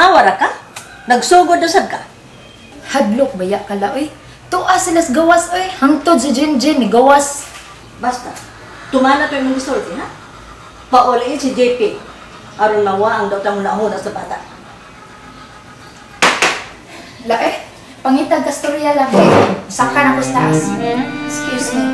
Tanawa ra ka? Nagsugod na sad ka? Hadlok baya kala oy. Tuwa sila sa gawas oy. Hangtod si Jinjin ni gawas. Basta, tumana to imong gisulti ha? Pauli si JP aron mawa ang daotang hunahuna sa bata. La eh, pangitag kastorya lang. Saka na ko sa taas. Excuse me.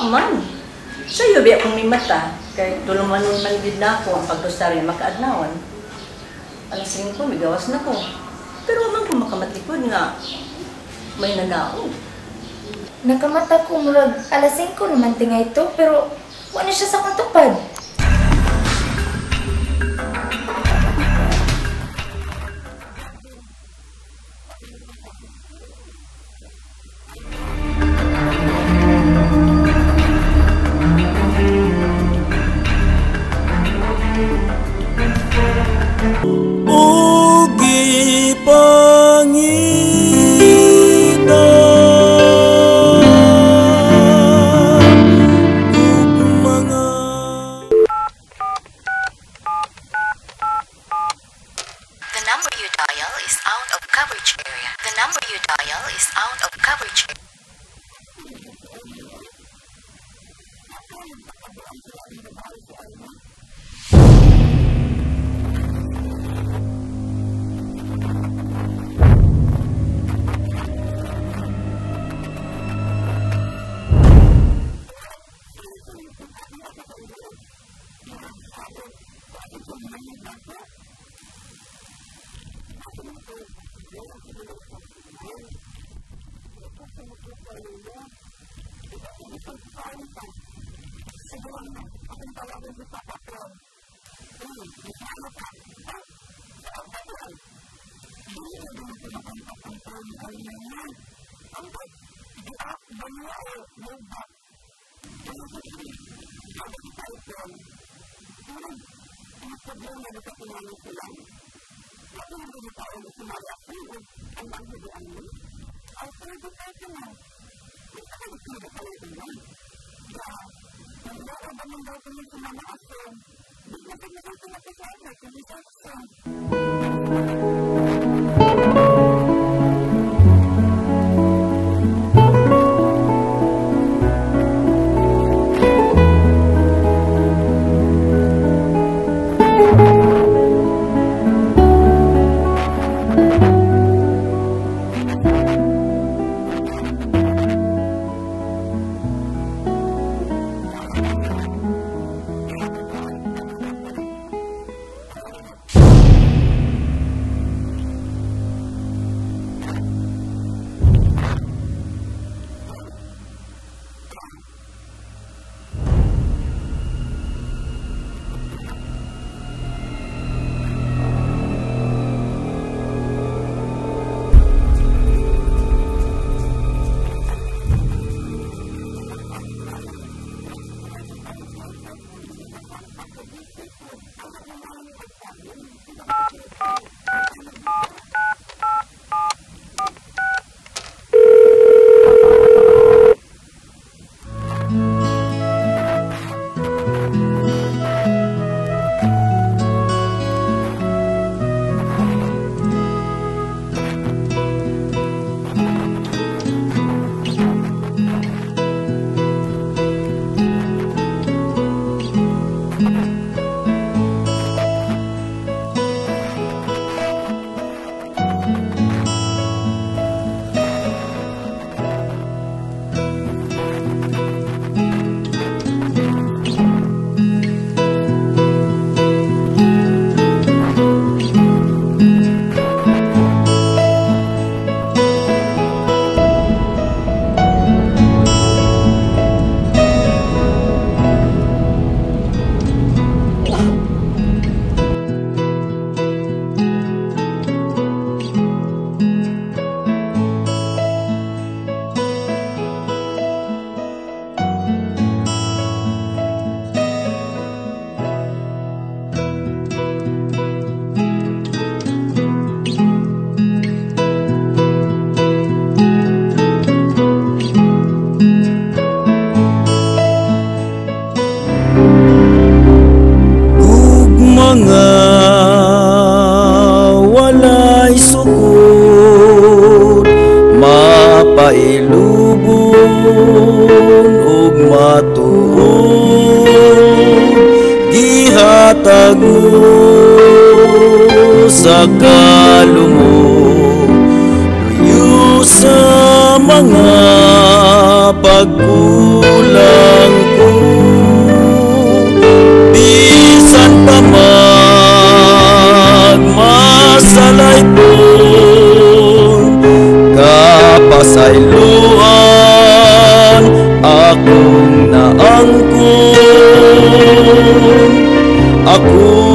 Man, sa'yo biya kong may mata, kay tulumanon man gid na ako ang pagdosaryo makaadlawan. Alas 5, may gawas na ko. Pero man ko makamatikod nga may nanaog. Nakamata ko murag alas 5 naman tingay to, pero wala siya sa akong tupad. Mapailubon ug matuod, gihatag mo sa kalumok, luyo sa mga pagkulang ko. Bisan pa magmasalay ko, kapasayloan akong naangkon. Ako